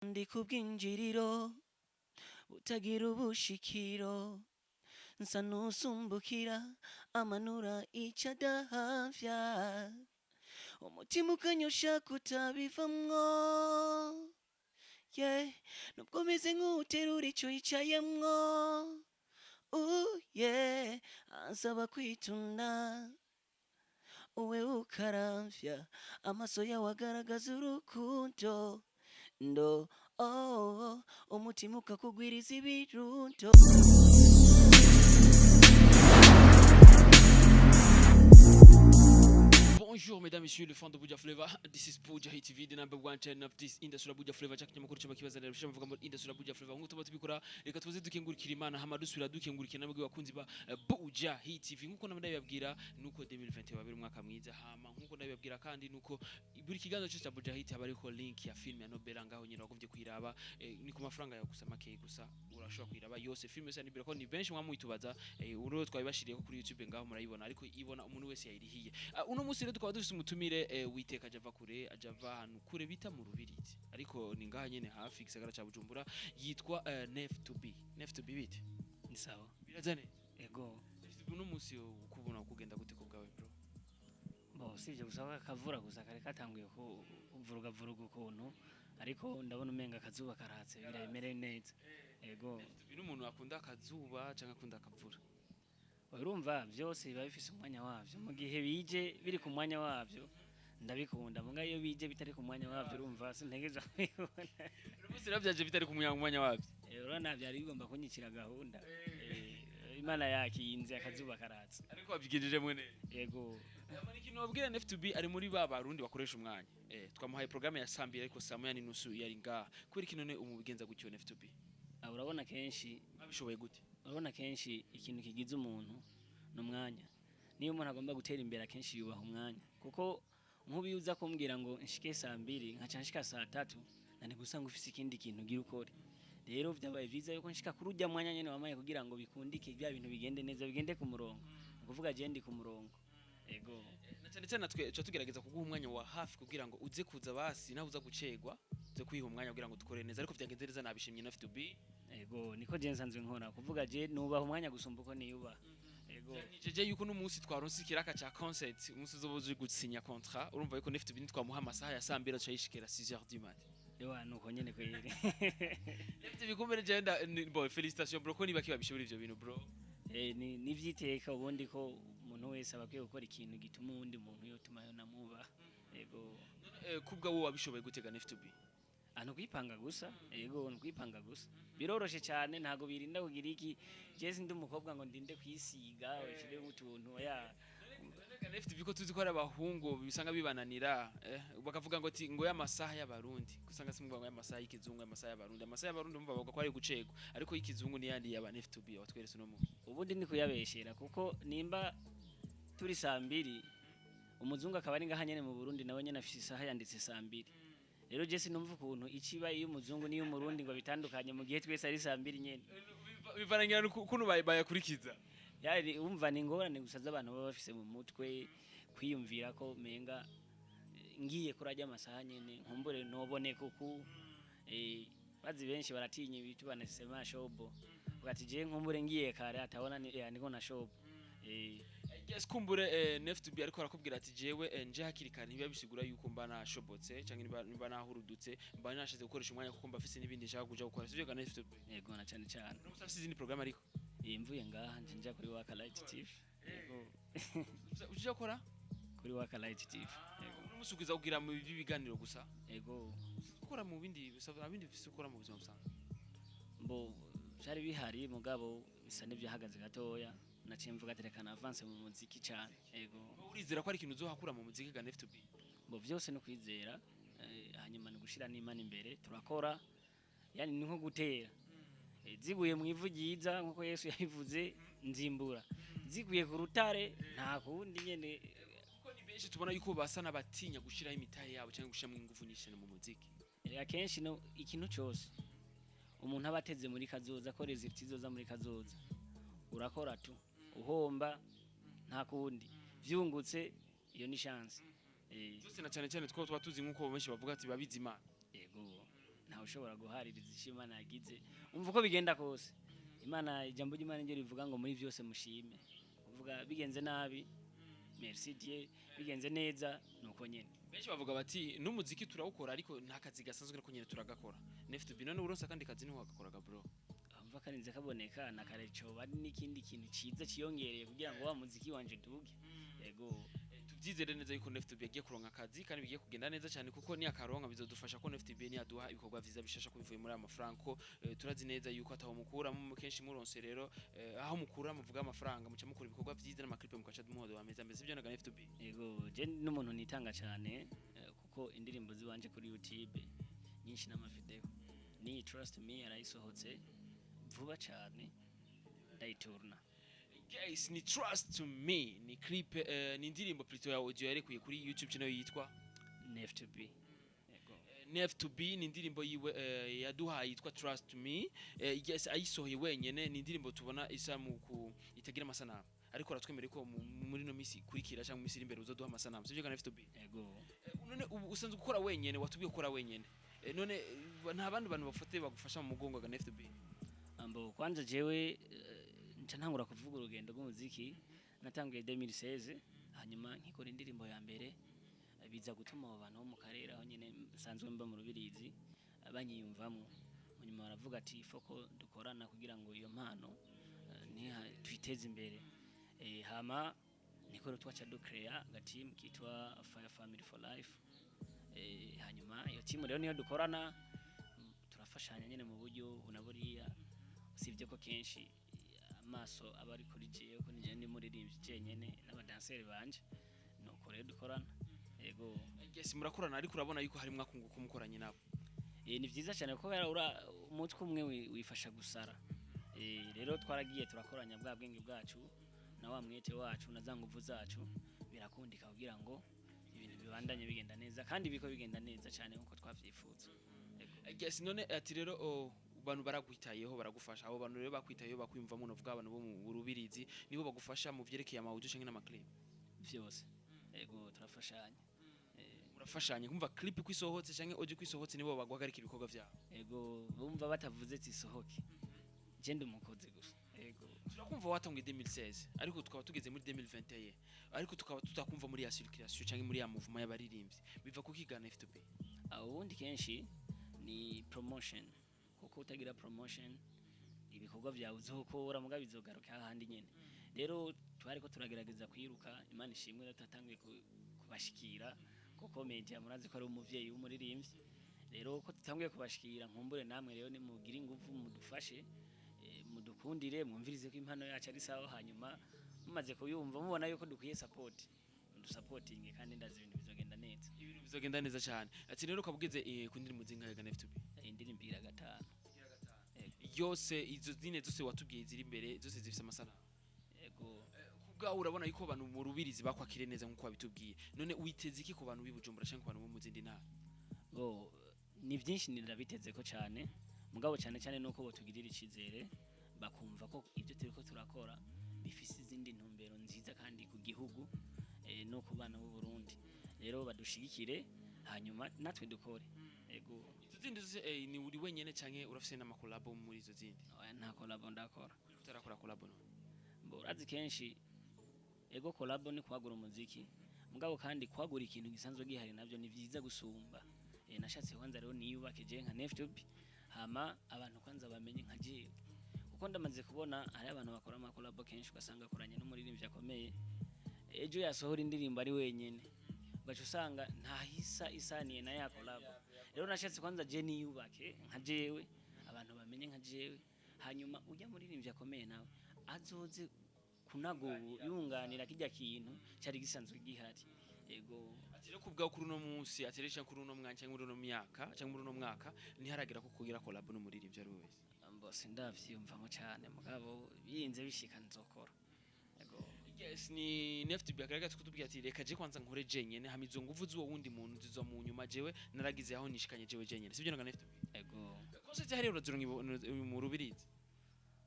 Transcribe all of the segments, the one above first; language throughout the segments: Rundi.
Ndi ku bwinjiriro butagira ubushikiro, nsa n'usumbukira amanura ico adahavya, umutima ukanyosha kutabivamwo, yeah. Nubwo meze nk'uterura ico yicayemwo, yeah. Ansaba kwituna, uwe ukaramvya amaso yawe agaragaza urukundo ndo, oh, umutima ukakugwiriza ibirundo. Bonjour mesdames, messieurs, les fans de Buja Flavor. This is Buja Hit TV, the number one channel of this industry, Buja Flavor. Jack nyamakuru cyaba kibazanira bisha mvuga muri industry Buja Flavor. Nkuko tuba tubikora, reka tuze dukengurikira Imana hama dusubira dukengurikira nabwo bakunzi ba Buja Hit TV. Nkuko nabwo ndabibabwira nuko 2020 wabera umwaka mwiza, hama nkuko ndabibabwira kandi nuko buri kiganiro cyose cya Buja Hit haba ariko link ya film ya Nobela ngaho nyine wagombye kuyiraba, ni ku mafaranga yawe gusa make gusa urashobora kuyiraba yose film yose ya Nobela, ko ni benshi mwamwitubaza. Uro twabibashiriye ko kuri YouTube ngaho murayibona, ariko ibona umuntu wese yayirihiye. Uno munsi rero tukaba dufise umutumire witeka ajava kure, ajava ahantu kure bita mu Rubirizi, ariko ni ngaha nyene hafi gisagara ca Bujumbura, yitwa Nef to be. Nef to be, bite? Ni sawa. Biraza neza? Ego. Nef to be, uno munsi ukubona kugenda gute ku bwawe, bro? Bo sivyo gusa ko akavura gusa kari katanguye kuvurugavuruga ukuntu, ariko ndabona umenga akazuba karatse, birabimere neza, ego. Nef to be n'umuntu akunda akazuba canke akunda akavura? Urumva vyose biba bifise umwanya wavyo. Mu gihe bije biri ku mwanya wavyo ndabikunda, muga iyo bije bitari ku mwanya wavyo, urumva sintegerezwa kubibona. Uno munsi rero vyaje bitari ku mwanya wavyo. Urabona vyari bigomba kunyicira gahunda. Imana yakinze akazuba karatse. Ariko wabyigejejemwo neza. Ego. Ama ikintu babwira, Nef to be ari muri ba barundi bakoresha umwanya. Twamuhaye programme ya saa 2, ariko saa 1:30 yari ngaha. Kubera iki none umubigenza gutyo, Nef to be? Ah, urabona kenshi Babishoboye gute? Urabona kenshi ikintu kigize umuntu ni umwanya. Niyo umuntu agomba gutera imbere, akenshi yubaha umwanya, kuko nk'ubu iyo uza kumbwira ngo nshike saa 2 nkaca nshika saa 3, nani gusanga ufise ikindi kintu ugira ukore. Rero vyabaye vyiza yuko nshika kuri urya mwanya nyene wamaye, kugira ngo bikundike bya bintu bigende neza, bigende ku murongo. Ni ukuvuga je ndi ku murongo, ego. Na cyane cyane natwe tuba tugerageza kuguha umwanya wa hafi kugira ngo uze kuza, basi nawe uza gucegwa uze kwiha umwanya kugira ngo dukore neza, ariko vyagenze neza, nabishimye, Nef to be. Ego, niko je nsanzwe nkora, kuvuga je nubaha umwanya gusumba uko niyubaha, ego. Nijeje yuko n'umunsi twaronse ikiraka ca concert, umunsi uzoba uzi gusinya contrat, urumva yuko Nef to be nitwamuha amasaha ya saa 2 aca yishikira 6h du mat. Ewa, nuko nyene kweri. Nef to be, kumbere je nda bon, félicitations bro, ko niba kibabishobora ivyo bintu, bro. Ni ivyiteka ubundi ko umuntu wese aba akwiye gukora ikintu gituma uwundi muntu yotuma yonamuba, ego. Kubwa wowe wabishoboye gutega, Nef to be? Ah, ni ukwipanga gusa, ego, ni ukwipanga gusa, biroroshe cyane, ntago birinda kugira iki. Je sindi umukobwa ngo ndinde kwisiga ushiremo utuntu, oya. Nef to be, ko tuzi ko ari abahungu bisanga bibananira, bakavuga ngo ati ngo y'amasaha y'abarundi, kusanga simuvuga ngo y'amasaha y'ikizungu, y'amasaha y'abarundi, amasaha y'abarundi umva bavuga ko ari gucegwa, ariko y'ikizungu ni yandi yaba Nef to be watweretse uno munsi. Ubundi ni kuyabeshera, kuko nimba turi saa 2, umuzungu akaba ari ngaha nyene mu Burundi, nawe nyene afise isaha yanditse saa 2. Rero je sinumva ukuntu iciba iy'umuzungu n'iy'umurundi ngo bitandukanye, mu gihe twese ari saa 2 nyene. Bivanangira ukuntu bayakurikiza. Yari umva ni ingorane gusa z'abantu baba bafise mu mutwe, kwiyumvira ko menga ngiye kurajya amasaha nyene nkumbure noboneka uku. Bazi benshi baratinya ibitu banasema shobo, ugati je nkumbure ngiye kare atabona ni, niko na shobo. Yes, kumbure Nef to be ariko arakubwira ati jewe nje hakiri kare ntibiba bisigura yuko mba nashobotse canke niba nahurudutse, mba nashize gukoresha umwanya kuko mba mfise n'ibindi nshaka kuja gukora, sivyo ga Nef to be? Yego, na cane cane. No afise izindi programme ariko. Mvuye ngaha nje nja kuri Waka Light TV, yego. Uja gukora? Kuri Waka Light TV, yego. Uno musi ugiza kugira mu by'ibiganiro gusa? Yego. Gukora mu bindi bisaba bindi bifise ukora mu buzima busanzwe? Mbo vyari bihari, mugabo bisa n'ivyahagaze gatoya, naciye mvuga ati reka avance mu muziki cyane, yego. Urizera ko ari ikintu uzohakura mu muziki ga Nef to be? Bo vyose no kwizera, hanyuma ni gushira n'Imana imbere, turakora, yani ni nko gutera. Ziguye mu ivu ryiza nkuko Yesu yabivuze, nzimbura, ziguye ku rutare nta kundi nyene. Kuko ni benshi tubona yuko basa n'abatinya gushiraho imitahe yabo cyangwa gushiramo ingufu nyinshi cyane mu muziki. Akenshi no ikintu cyose umuntu aba ateze muri kazoza ko résultat izoza muri kazoza, urakora tu uhomba, nta kundi, vyungutse iyo ni chance. Byose na cyane cyane two tuba tuzi nkuko benshi bavuga ati babizi Imana. Yego. Ntawe ushobora guhaririza icyo Imana yagize. Umva, uko bigenda kose, Imana, ijambo ry'Imana ryo rivuga ngo muri byose mushime. Kuvuga bigenze nabi, merci Dieu, bigenze neza nuko nyene. Benshi bavuga bati n'umuziki turawukora, ariko nta kazi gasanzwe, ariko nyine turagakora. Neft B, none uronse akandi kazi niho wagakoraga, bro? Umva, karinze kaboneka na kare, coba ari n'ikindi kintu ciza ciyongereye kugira ngo wa muziki wanje uduge. Yego. Tubyizere neza yuko Neft B yagiye kuronka akazi kandi bigiye kugenda neza cyane, kuko ni akaronka bizodufasha ko Neft B niyaduha ibikorwa vyiza bishasha ko bivuye muri aya mafaranga, ko turazi neza yuko ataho mukuramo kenshi muronse. Rero aho mukura muvuga amafaranga, muca mukora ibikorwa vyiza n'ama clip, mukaca muhodo ameza mbese ibyo naga Neft B. Yego, je n'umuntu nitanga cyane, kuko indirimbo ziwanje kuri YouTube nyinshi n'amavideo ni Trust Me yarayisohotse vuba cyane, ndayiturna. Guys, ni Trust to Me, ni clip, ni indirimbo plutôt ya audio yarekuye kuri YouTube channel yitwa Neft B. Yego. Nef to B, ni indirimbo yiwe yaduhaye yitwa Trust Me. Yes, ayisohoye wenyene. Ni indirimbo tubona isa mu ku itagira amasanamu, ariko aratwemereye ko muri no misi ikurikira cyangwa mu misi iri imbere uzoduha amasanamu, sibyo kana Nef to B? Yego. None ubu usanzwe ukora wenyene, watubwiye gukora wenyene. None nta bandi bantu bafate bagufasha mu mugongo ga Nef to B? Ambo kwanza jewe nca ntangura kuvuga urugendo rw'umuziki natanguye 2016, hanyuma nkikora indirimbo ya mbere, biza gutuma abo bantu bo mu karere aho nyine nsanzwe mba mu Rubirizi, banyiyumvamo. Munyuma baravuga ati foko dukorana kugira ngo iyo mpano twiteze imbere. Hama niko rero twaca ducrea agateam kitwa Fire Family for Life. Hanyuma iyo team rero niyo dukorana, turafashanya nyine mu buryo ubu na buriya, usibye ko kenshi amaso aba ari kuri jewe, ko nije ndi muririmbyi jenyene n'abadanseri banje. Nuko rero dukorana, yego. Yes, murakorana, ariko urabona yuko harimwo akunguko mukoranye nabo? Ni vyiza cyane kuko umutwe umwe wifasha gusara. Rero twaragiye turakoranya bwa bwenge bwacu na wa mwete wacu na za nguvu zacu, birakundika kugira ngo ibintu bibandanye bigenda neza, kandi biko bigenda neza cyane nkuko twavyifuza. Yego. Yes, none ati rero abantu barakwitayeho, baragufasha. Abo bantu rero bakwitayeho, bakwiyumvamo, novuga abantu bo mu Rubirizi nibo bagufasha mu vyerekeye ama audio canke n'ama clip? Vyose, yego, turafashanya. Murafashanya kumva clip kwisohotse canke audio kwisohotse, nibo baguhagarika ibikorwa vyabo? Yego, bumva batavuze zisohoke, je ndi umukozi gusa, yego. Turakumva watanguye 2016, ariko tukaba tugeze muri 2021, ariko tukaba tutakumva muri ya circulation canke muri ya mouvement y'abaririmbyi. Biva kuki gana FTP? Aho ubundi kenshi ni promotion, kuko utagira promotion ibikorwa byawe uzokora muga bizogaruka hahandi nyene. Rero twari ko turagerageza kwiruka. Imana ishimwe rero twatanguye kubashikira, kuko media murazi ko ari umuvyeyi w'umuririmbyi. Rero ko tutanguye kubashikira, nkumbure namwe rero nimugire ingufu mudufashe, mudukundire, mwumvirize ko impano yacu ari sawa. Hanyuma mumaze kuyumva, mubona yuko dukwiye support, mudusapotinge, kandi ndazi ibintu bizogenda neza. Ibintu bizogenda neza cyane. Ati rero ukaba ugeze ku ndirimbo zingahe gana FTP? Indirimbo igira gatanu. Yose izo zine zose watubwiye ziri imbere, zose zifise amasanamu? Yego. Kubwawe urabona yuko abantu mu Rubirizi bakwakire neza nkuko wabitubwiye. None witeze iki ku bantu b'i Bujumbura canke ku bantu bo mu zindi ntara? Bo ni byinshi nirabiteze ko cyane, mugabo cyane cyane nuko botugirira icyizere, bakumva ko ibyo turiko turakora bifise izindi ntumbero nziza kandi ku gihugu, no ku bana b'u Burundi. Rero badushigikire, hanyuma natwe dukore, yego. Izo zindi zose ni uri wenyene canke urafise n'ama collabo muri izo zindi? Oya, nta collabo ndakora. Utarakora collabo none? Mbo urazi kenshi, ego, collabo ni kwagura umuziki, mugabo kandi kwagura ikintu gisanzwe gihari navyo ni vyiza gusumba. Nashatse kwanza rero niyubake je nka Neftube, hama abantu kwanza bamenye nka jewe, kuko ndamaze kubona hari abantu bakora ama collabo kenshi, ugasanga akoranye n'umuririmbyi akomeye, ejo yasohora indirimbo ari wenyene, ugaca usanga ntahisa isaniye na ya collabo. Rero nashatse kwanza je niyubake nka jewe, abantu bamenye nka jewe, hanyuma ujya muririmbyi akomeye nawe azoze kunagubu yunganira kijya kintu cyari gisanzwe gihari, yego. Ati rero kubwawe kuri uno munsi, ati rero canke kuri uno mwanya, canke muri uno myaka, canke muri uno mwaka, ntiharagera ko kugira collabo n'umuririmbyi ari we wese? Mbose ndavyiyumvamo cyane, mugabo birinze bishika nzokora, yego. Yes, ni Neft B agaragaza kutubwira ati reka je kwanza nkore jenyene, hama izo nguvu z'uwo wundi muntu zizo mu nyuma, jewe naragize aho nishikanye jewe jenyene, sibyo nga Neft B? Yego. Concert hariya urazironka mu Rubirizi?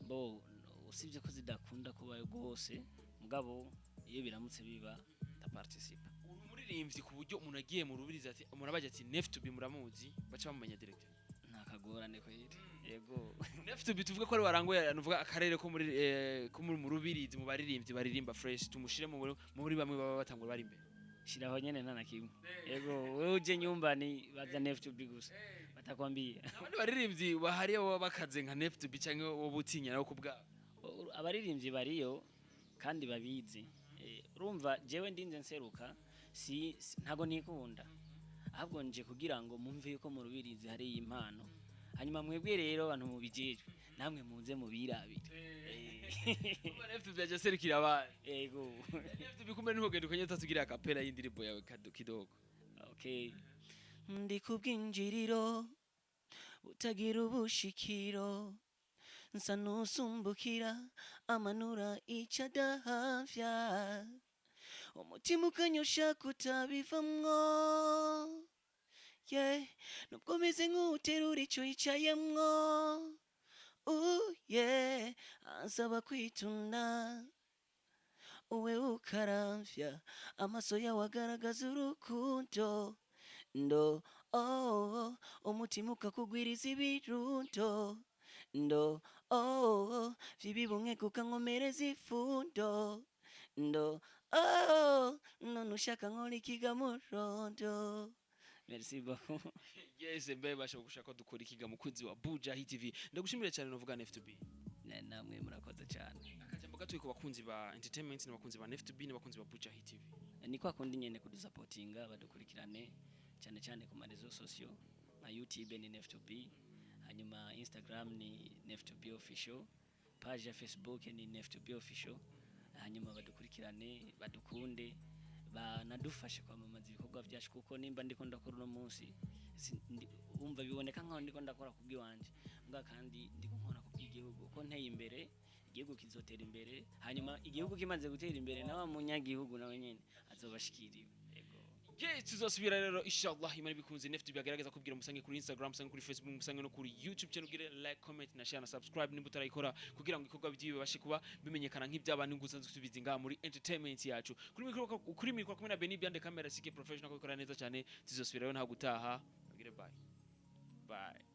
Bo usibye ko zidakunda kubayo rwose, mugabo iyo biramutse biba ndaparticipa. Uri umuririmbyi ku buryo umuntu agiye mu Rubirizi, ati umuntu abaje ati Neft B muramuzi, baca bamumenya direct? Nta Nakagorane kweri, yego. Neftubi, tuvuge ko ari warangoye, nuvuga akarere ko muri ko muri mu Rubirizi mu baririmbyi baririmba fresh, tumushire muri bamwe baba batangura bari imbere. Shiraho nyene, nta na kimwe. Yego, wewe uje nyumbani baza Neftubi gusa, batakwambia. Abandi baririmbyi bahari baba bakaze nka Neftubi canke wowe utinya nawe kubwabo? Abaririmbyi bariyo kandi babizi. Urumva jewe ndinze nseruka, si ntago nikunda, ahubwo nje kugira ngo mumve yuko mu Rubirizi hari iyi mpano, hanyuma mwebwe rero abantu mubijejwe namwe muze mubirabire. Neftubi aje aserukira abandi. Yego. Neftubi, kumbe ntugenda ukanye utatugira acapella y'indirimbo yawe kidogo. Okay. Ndi ku bwinjiriro butagira ubushikiro, nsa n'usumbukira amanura icyo adahavya, umutima ukanyosha kutabivamwo, yeah. Nubwo meze nk'uterura icyo yicayemwo, yeah. Ansaba kwitunda, uwe ukaramvya, amaso yawe agaragaza urukundo ndo, oh, umutima ukakugwiriza ibirundo ndo, oh, vy'ibibumwe kukankomereza ifundo ndo, oh, none ushaka nkora ikigamurondo. Merci beaucoup. Yes, mbe basha gushaka ko dukora ikiga. Mukunzi wa Buja Hit TV, ndagushimira cyane, novuga Neftubi. Namwe murakoze cyane. Akajambo gatoyi ku bakunzi ba entertainment n'abakunzi ba Neftubi n'abakunzi ba Buja Hit TV. Ni kwa kundi nyene, kudusapotinga, badukurikirane cyane cyane ku ma réseaux sociaux nka YouTube ni Nef2B, hanyuma Instagram ni Nef2B official, page ya Facebook ni Nef2B official. Hanyuma badukurikirane, badukunde, banadufashe kwamamaza ibikorwa byacu, kuko nimba ndiko ndakora uno munsi, umva biboneka nkaho ndiko ndakora kubw'iwanje mbwa, kandi ndiko nkora kubw'igihugu, ko nteye imbere igihugu kizotera imbere, hanyuma igihugu kimaze gutera imbere nawe munyagihugu nawe nyene azobashikiriwe. Yego. Yes, tuzosubira rero inshallah Imana bikunze. Neftubi agerageza kubwira musange kuri Instagram, musange kuri Facebook, musange no kuri YouTube channel, ugire like, comment na share na subscribe nimba utarayikora, kugira ngo ibikorwa byiwe bibashe kuba bimenyekana nk'iby'abantu ngusanzwe tubizi ngaha muri entertainment yacu. Kuri micro kumwe na Benny behind camera, CK professional, kubikora neza cyane. Tuzosubira rero nta gutaha. Bagire bye bye.